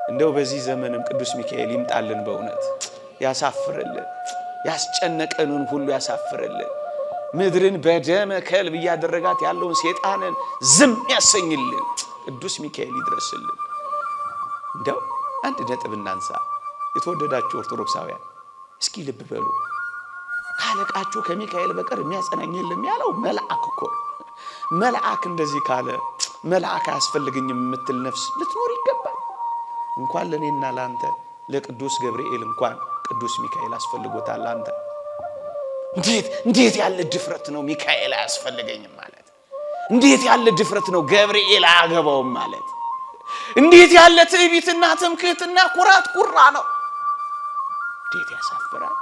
እንደው በዚህ ዘመንም ቅዱስ ሚካኤል ይምጣልን፣ በእውነት ያሳፍርልን፣ ያስጨነቀንን ሁሉ ያሳፍርልን። ምድርን በደመ ከልብ እያደረጋት ያለውን ሴጣንን ዝም ያሰኝልን። ቅዱስ ሚካኤል ይድረስልን። እንደው አንድ ነጥብ እናንሳ። የተወደዳችሁ ኦርቶዶክሳውያን እስኪ ልብ በሉ። ካለቃችሁ ከሚካኤል በቀር የሚያጸናኝ የለም ያለው መልአክ እኮ ነው። መልአክ እንደዚህ ካለ መልአክ አያስፈልገኝም የምትል ነፍስ ልትኖር ይገባል። እንኳን ለእኔና ለአንተ ለቅዱስ ገብርኤል እንኳን ቅዱስ ሚካኤል አስፈልጎታል። አንተ እንዴት ያለ ድፍረት ነው ሚካኤል አያስፈልገኝም ማለት! እንዴት ያለ ድፍረት ነው ገብርኤል አያገባውም ማለት! እንዴት ያለ ትዕቢትና ትምክህትና ኩራት ኩራ ነው! እንዴት ያሳፍራል!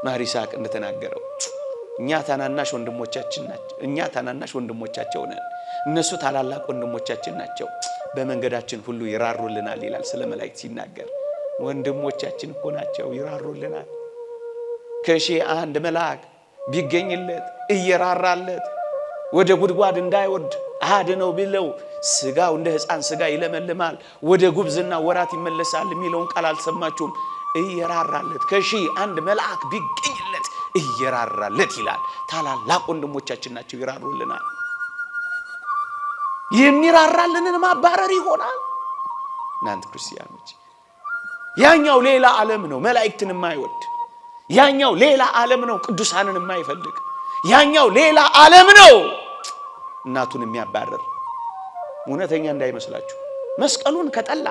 ማር ይስሐቅ እንደተናገረው እኛ ታናናሽ ወንድሞቻችን ናቸው። እኛ ታናናሽ ወንድሞቻቸው ነን፣ እነሱ ታላላቅ ወንድሞቻችን ናቸው። በመንገዳችን ሁሉ ይራሩልናል ይላል ስለ መላእክት ሲናገር። ወንድሞቻችን እኮ ናቸው፣ ይራሩልናል። ከሺህ አንድ መልአክ ቢገኝለት እየራራለት ወደ ጉድጓድ እንዳይወርድ አድነው ቢለው ስጋው እንደ ሕፃን ስጋ ይለመልማል፣ ወደ ጉብዝና ወራት ይመለሳል የሚለውን ቃል አልሰማችሁም? እየራራለት ከሺህ አንድ መልአክ ቢገኝለት እየራራለት ይላል። ታላላቅ ወንድሞቻችን ናቸው፣ ይራሩልናል። የሚራራልንን ማባረር ይሆናል። እናንተ ክርስቲያኖች፣ ያኛው ሌላ ዓለም ነው፣ መላእክትን የማይወድ ያኛው ሌላ ዓለም ነው፣ ቅዱሳንን የማይፈልግ ያኛው ሌላ ዓለም ነው፣ እናቱን የሚያባርር። እውነተኛ እንዳይመስላችሁ። መስቀሉን ከጠላ፣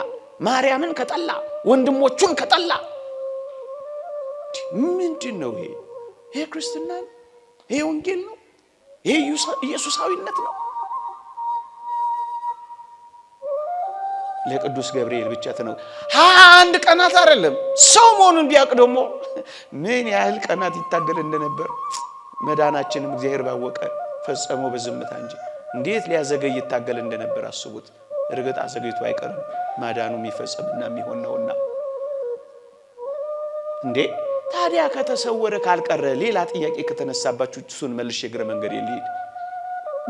ማርያምን ከጠላ፣ ወንድሞቹን ከጠላ ምንድን ነው ይሄ? ይሄ ክርስትና ነው? ይሄ ወንጌል ነው? ይሄ ኢየሱሳዊነት ነው? ለቅዱስ ገብርኤል ብቻ ተነው 21 ቀናት አይደለም፣ ሰው መሆኑን ቢያውቅ ደግሞ ምን ያህል ቀናት ይታገል እንደነበር መዳናችንም እግዚአብሔር ባወቀ ፈጸመው በዝምታ እንጂ እንዴት ሊያዘገይ ይታገል እንደነበር አስቡት። እርግጥ አዘገይቱ አይቀርም፣ ማዳኑ የሚፈጸምና የሚሆን ነውና። እንዴ ታዲያ ከተሰወረ ካልቀረ ሌላ ጥያቄ ከተነሳባችሁ እሱን መልሼ እግረ መንገድ ልሂድ።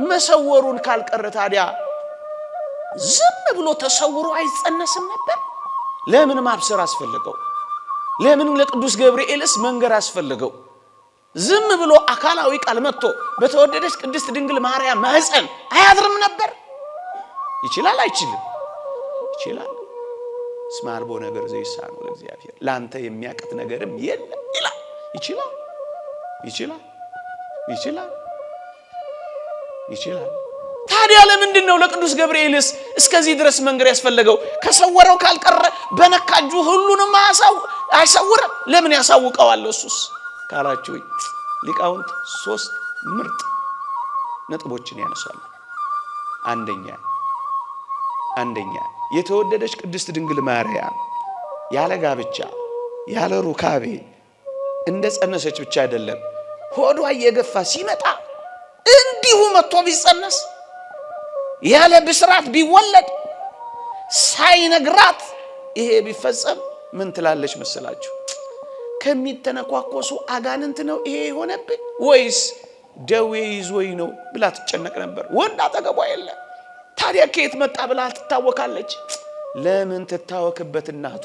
መሰወሩን ካልቀረ ታዲያ ዝም ብሎ ተሰውሮ አይጸነስም ነበር? ለምን ማብሰር አስፈለገው? ለምን ለቅዱስ ገብርኤልስ መንገር አስፈለገው? ዝም ብሎ አካላዊ ቃል መጥቶ በተወደደች ቅድስት ድንግል ማርያም ማህፀን አያድርም ነበር? ይችላል አይችልም? ይችላል። እስመ አልቦ ነገር ዘይሳነው ለእግዚአብሔር፣ ለአንተ የሚያቅት ነገርም የለም ይላል። ይችላል፣ ይችላል፣ ይችላል፣ ይችላል። ታዲያ ለምንድን ነው ለቅዱስ ገብርኤልስ እስከዚህ ድረስ መንገር ያስፈለገው? ከሰወረው ካልቀረ በነካጁ ሁሉንም አይሰውርም። ለምን ያሳውቀዋል እሱስ ካላችሁ ሊቃውንት ሶስት ምርጥ ነጥቦችን ያነሳሉ። አንደኛ የተወደደች ቅድስት ድንግል ማርያም ያለ ጋብቻ ያለ ሩካቤ እንደ ጸነሰች ብቻ አይደለም፣ ሆዷ እየገፋ ሲመጣ እንዲሁ መጥቶ ቢጸነስ ያለ ብስራት ቢወለድ ሳይነግራት ይሄ ቢፈጸም ምን ትላለች መሰላችሁ? ከሚተነኳኮሱ አጋንንት ነው ይሄ የሆነብኝ ወይስ ደዌ ይዞኝ ነው ብላ ትጨነቅ ነበር። ወንድ አጠገቧ የለ። ታዲያ ከየት መጣ ብላ ትታወካለች። ለምን ትታወክበት? እናቱ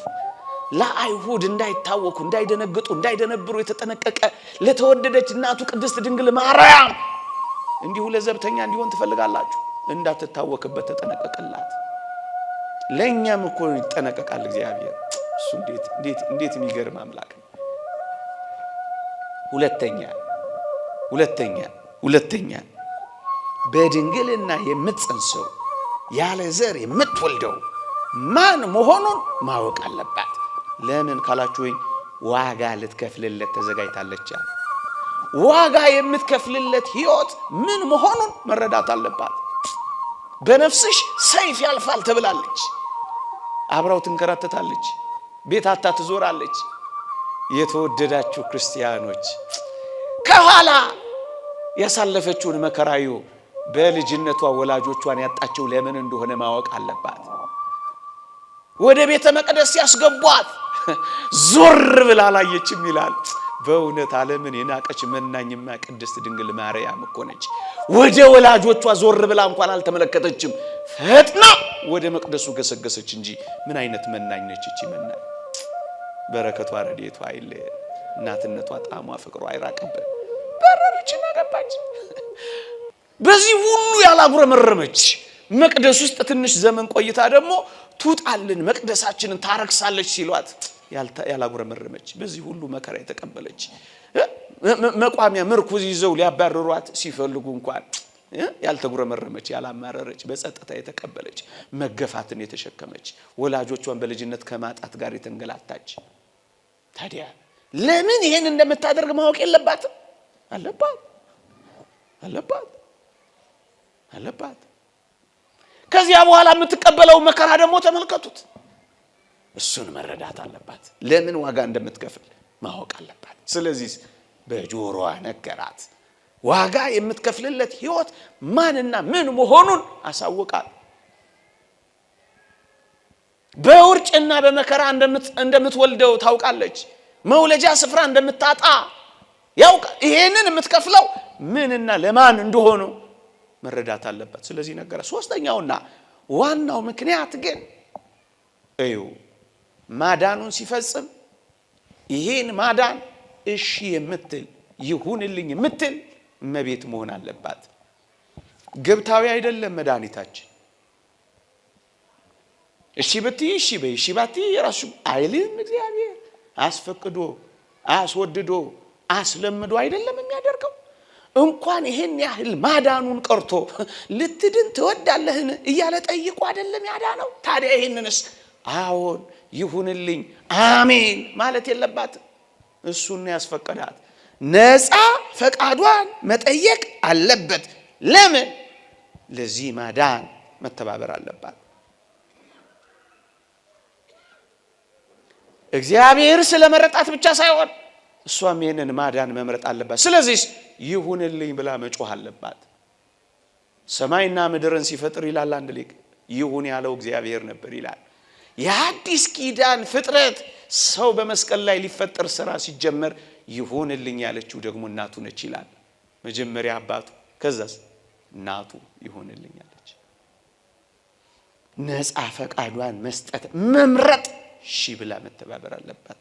ለአይሁድ እንዳይታወኩ፣ እንዳይደነግጡ፣ እንዳይደነብሩ የተጠነቀቀ ለተወደደች እናቱ ቅድስት ድንግል ማርያም እንዲሁ ለዘብተኛ እንዲሆን ትፈልጋላችሁ? እንዳትታወክበት ተጠነቀቀላት። ለእኛም እኮ ይጠነቀቃል እግዚአብሔር። እሱ እንዴት እንዴት እንዴት የሚገርም አምላክ ነው። ሁለተኛ ሁለተኛ ሁለተኛ በድንግልና የምትጸንሰው ያለ ዘር የምትወልደው ማን መሆኑን ማወቅ አለባት። ለምን ካላችሁኝ ዋጋ ልትከፍልለት ተዘጋጅታለች። ዋጋ የምትከፍልለት ሕይወት ምን መሆኑን መረዳት አለባት። በነፍስሽ ሰይፍ ያልፋል ትብላለች። አብራው ትንከራተታለች። ቤት አታ ትዞራለች። የተወደዳችሁ ክርስቲያኖች ከኋላ ያሳለፈችውን መከራዩ በልጅነቷ ወላጆቿን ያጣቸው ለምን እንደሆነ ማወቅ አለባት። ወደ ቤተ መቅደስ ያስገቧት ዞር ብላ አላየችም ይላል። በእውነት ዓለምን የናቀች መናኝማ ቅድስት ድንግል ማርያም እኮ ነች። ወደ ወላጆቿ ዞር ብላ እንኳን አልተመለከተችም። ፈጥና ወደ መቅደሱ ገሰገሰች እንጂ ምን አይነት መናኝ ነች እቺ መናኝ! በረከቷ ረድኤቷ አይለየን። እናትነቷ፣ ጣዕሟ፣ ፍቅሯ አይራቅብን። በረረችና ገባች። በዚህ ሁሉ ያላጉረመረመች መቅደስ ውስጥ ትንሽ ዘመን ቆይታ ደግሞ ትውጣልን መቅደሳችንን ታረክሳለች ሲሏት ያላጉረመረመች፣ በዚህ ሁሉ መከራ የተቀበለች፣ መቋሚያ ምርኩዝ ይዘው ሊያባርሯት ሲፈልጉ እንኳን ያልተጉረመረመች፣ ያላማረረች፣ በጸጥታ የተቀበለች፣ መገፋትን የተሸከመች፣ ወላጆቿን በልጅነት ከማጣት ጋር የተንገላታች፣ ታዲያ ለምን ይሄን እንደምታደርግ ማወቅ የለባትም? አለባት፣ አለባት፣ አለባት። ከዚያ በኋላ የምትቀበለው መከራ ደግሞ ተመልከቱት። እሱን መረዳት አለባት። ለምን ዋጋ እንደምትከፍል ማወቅ አለባት። ስለዚህ በጆሮዋ ነገራት። ዋጋ የምትከፍልለት ሕይወት ማንና ምን መሆኑን አሳውቃል። በውርጭና በመከራ እንደምትወልደው ታውቃለች። መውለጃ ስፍራ እንደምታጣ ያውቃል። ይሄንን የምትከፍለው ምንና ለማን እንደሆኑ መረዳት አለባት። ስለዚህ ነገራት። ሶስተኛውና ዋናው ምክንያት ግን እዩ፣ ማዳኑን ሲፈጽም ይሄን ማዳን እሺ የምትል ይሁንልኝ የምትል እመቤት መሆን አለባት። ግብታዊ አይደለም መድኃኒታችን። እሺ ብትይ እሺ በይ፣ እሺ ባትይ የራሱ አይልም። እግዚአብሔር አስፈቅዶ አስወድዶ አስለምዶ አይደለም የሚያደርገው። እንኳን ይሄን ያህል ማዳኑን ቀርቶ ልትድን ትወዳለህን እያለ ጠይቆ አይደለም ያዳነው። ታዲያ ይሄንንስ አዎን ይሁንልኝ አሜን ማለት የለባትም። እሱን ያስፈቀዳት ነፃ ፈቃዷን መጠየቅ አለበት። ለምን? ለዚህ ማዳን መተባበር አለባት። እግዚአብሔር ስለመረጣት ብቻ ሳይሆን እሷም ይህንን ማዳን መምረጥ አለባት። ስለዚህ ይሁንልኝ ብላ መጮህ አለባት። ሰማይና ምድርን ሲፈጥር ይላል አንድ ሊቅ፣ ይሁን ያለው እግዚአብሔር ነበር ይላል። የአዲስ ኪዳን ፍጥረት ሰው በመስቀል ላይ ሊፈጠር ስራ ሲጀመር ይሁንልኝ ያለችው ደግሞ እናቱ ነች ይላል። መጀመሪያ አባቱ፣ ከዛስ እናቱ ይሁንልኝ አለች። ነፃ ፈቃዷን መስጠት መምረጥ፣ ሺ ብላ መተባበር አለባት።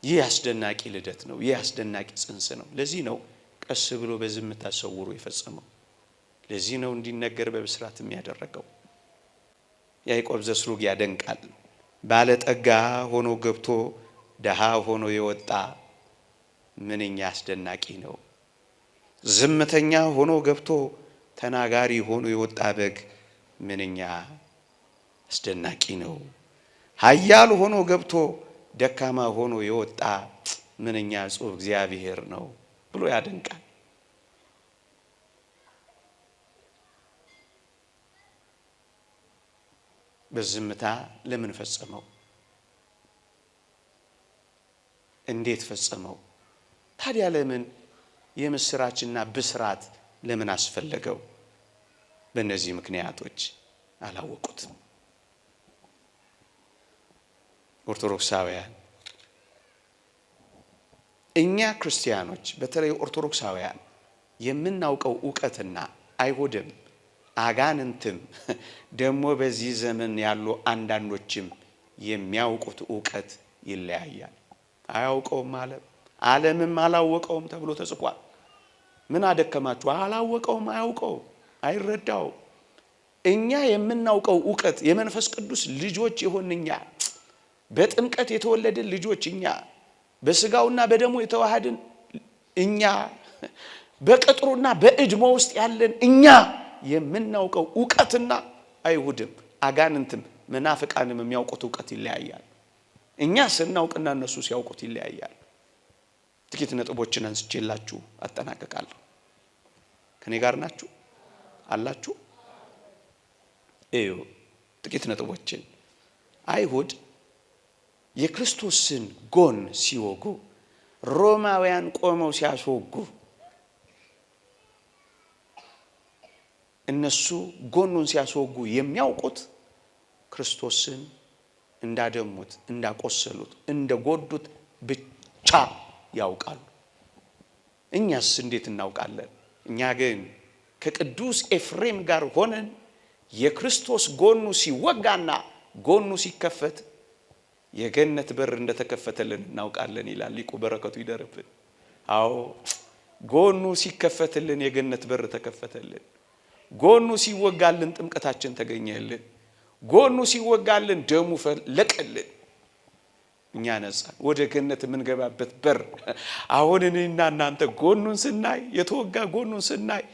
ይህ አስደናቂ ልደት ነው። ይህ አስደናቂ ጽንስ ነው። ለዚህ ነው ቀስ ብሎ በዝምታ ሰውሮ የፈጸመው። ለዚህ ነው እንዲነገር በብስራት የሚያደረገው። ያዕቆብ ዘስሩግ ያደንቃል። ባለጠጋ ሆኖ ገብቶ ደሃ ሆኖ የወጣ ምንኛ አስደናቂ ነው። ዝምተኛ ሆኖ ገብቶ ተናጋሪ ሆኖ የወጣ በግ ምንኛ አስደናቂ ነው። ኃያል ሆኖ ገብቶ ደካማ ሆኖ የወጣ ምንኛ እጹብ እግዚአብሔር ነው ብሎ ያደንቃል። በዝምታ ለምን ፈጸመው? እንዴት ፈጸመው? ታዲያ ለምን የምስራችና ብስራት ለምን አስፈለገው? በእነዚህ ምክንያቶች አላወቁትም። ኦርቶዶክሳውያን እኛ ክርስቲያኖች በተለይ ኦርቶዶክሳውያን የምናውቀው እውቀትና አይሁድም አጋንንትም ደግሞ በዚህ ዘመን ያሉ አንዳንዶችም የሚያውቁት እውቀት ይለያያል። አያውቀውም ዓለም፣ ዓለምም አላወቀውም ተብሎ ተጽፏል። ምን አደከማችሁ? አላወቀውም፣ አያውቀውም፣ አይረዳውም። እኛ የምናውቀው እውቀት የመንፈስ ቅዱስ ልጆች የሆን እኛ፣ በጥምቀት የተወለድን ልጆች እኛ፣ በስጋውና በደሙ የተዋሃድን እኛ፣ በቅጥሩና በእድሞ ውስጥ ያለን እኛ የምናውቀው እውቀትና አይሁድም አጋንንትም መናፍቃንም የሚያውቁት እውቀት ይለያያል። እኛ ስናውቅና እነሱ ሲያውቁት ይለያያል። ጥቂት ነጥቦችን አንስቼላችሁ አጠናቀቃለሁ። ከኔ ጋር ናችሁ አላችሁ? እዩ፣ ጥቂት ነጥቦችን። አይሁድ የክርስቶስን ጎን ሲወጉ፣ ሮማውያን ቆመው ሲያስወጉ፣ እነሱ ጎኑን ሲያስወጉ የሚያውቁት ክርስቶስን እንዳደሙት፣ እንዳቆሰሉት፣ እንደጎዱት ብቻ ያውቃሉ። እኛስ እንዴት እናውቃለን? እኛ ግን ከቅዱስ ኤፍሬም ጋር ሆነን የክርስቶስ ጎኑ ሲወጋና ጎኑ ሲከፈት የገነት በር እንደተከፈተልን እናውቃለን ይላል ሊቁ። በረከቱ ይደርብን። አዎ ጎኑ ሲከፈትልን የገነት በር ተከፈተልን። ጎኑ ሲወጋልን ጥምቀታችን ተገኘልን። ጎኑ ሲወጋልን ደሙ ፈለቀልን። እኛ ነጻ ወደ ገነት የምንገባበት በር አሁን እኔና እናንተ ጎኑን ስናይ፣ የተወጋ ጎኑን ስናይ፣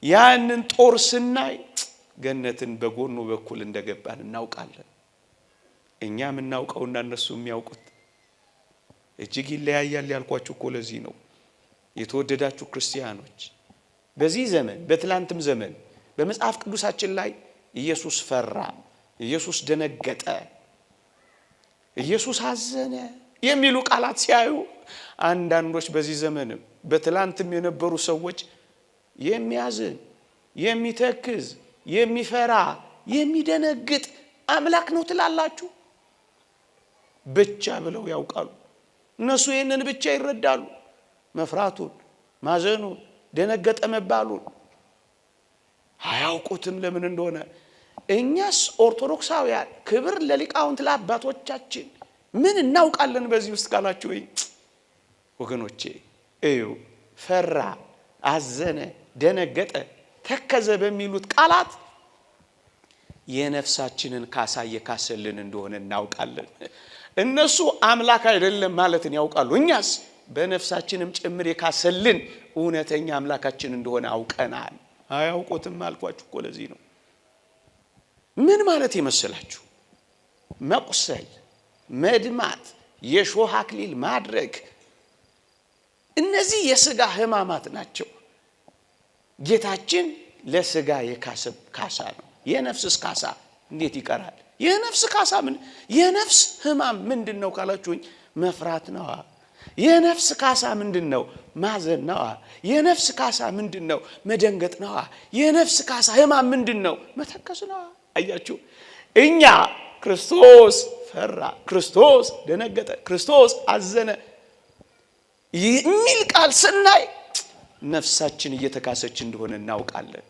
ያንን ጦር ስናይ ገነትን በጎኑ በኩል እንደገባን እናውቃለን። እኛ የምናውቀውና እነሱ የሚያውቁት እጅግ ይለያያል ያልኳችሁ እኮ ለዚህ ነው። የተወደዳችሁ ክርስቲያኖች፣ በዚህ ዘመን በትላንትም ዘመን በመጽሐፍ ቅዱሳችን ላይ ኢየሱስ ፈራ፣ ኢየሱስ ደነገጠ፣ ኢየሱስ አዘነ የሚሉ ቃላት ሲያዩ አንዳንዶች በዚህ ዘመንም በትላንትም የነበሩ ሰዎች የሚያዝን፣ የሚተክዝ፣ የሚፈራ፣ የሚደነግጥ አምላክ ነው ትላላችሁ ብቻ ብለው ያውቃሉ። እነሱ ይህንን ብቻ ይረዳሉ። መፍራቱን፣ ማዘኑን፣ ደነገጠ መባሉን አያውቁትም ለምን እንደሆነ። እኛስ ኦርቶዶክሳውያን ክብር ለሊቃውንት ለአባቶቻችን ምን እናውቃለን በዚህ ውስጥ ካላችሁ ወይ ወገኖቼ እዩ፣ ፈራ፣ አዘነ፣ ደነገጠ፣ ተከዘ በሚሉት ቃላት የነፍሳችንን ካሳ እየካሰልን እንደሆነ እናውቃለን። እነሱ አምላክ አይደለም ማለትን ያውቃሉ። እኛስ በነፍሳችንም ጭምር የካሰልን እውነተኛ አምላካችን እንደሆነ አውቀናል። አያውቁትም አልኳችሁ እኮ ለዚህ ነው። ምን ማለት የመሰላችሁ መቁሰል፣ መድማት፣ የሾህ አክሊል ማድረግ እነዚህ የስጋ ሕማማት ናቸው። ጌታችን ለስጋ የካሰ ካሳ ነው። የነፍስስ ካሳ እንዴት ይቀራል? የነፍስ ካሳ ምን የነፍስ ሕማም ምንድን ነው ካላችሁኝ፣ መፍራት ነዋ። የነፍስ ካሳ ምንድን ነው? ማዘን ነዋ። የነፍስ ካሳ ምንድን ነው? መደንገጥ ነዋ። የነፍስ ካሳ ሕማም ምንድን ነው? መተከስ ነዋ። አያችሁ፣ እኛ ክርስቶስ ፈራ፣ ክርስቶስ ደነገጠ፣ ክርስቶስ አዘነ የሚል ቃል ስናይ ነፍሳችን እየተካሰች እንደሆነ እናውቃለን።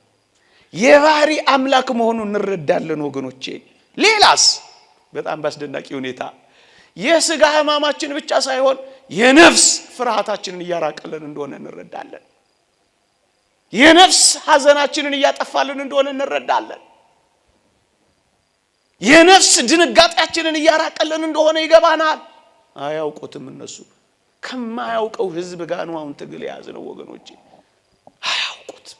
የባህሪ አምላክ መሆኑን እንረዳለን ወገኖቼ። ሌላስ በጣም በአስደናቂ ሁኔታ የስጋ ሕማማችን ብቻ ሳይሆን የነፍስ ፍርሃታችንን እያራቀልን እንደሆነ እንረዳለን። የነፍስ ሐዘናችንን እያጠፋልን እንደሆነ እንረዳለን። የነፍስ ድንጋጤያችንን እያራቀልን እንደሆነ ይገባናል። አያውቁትም እነሱ። ከማያውቀው ሕዝብ ጋር ነው አሁን ትግል የያዝነው ወገኖቼ። አያውቁትም።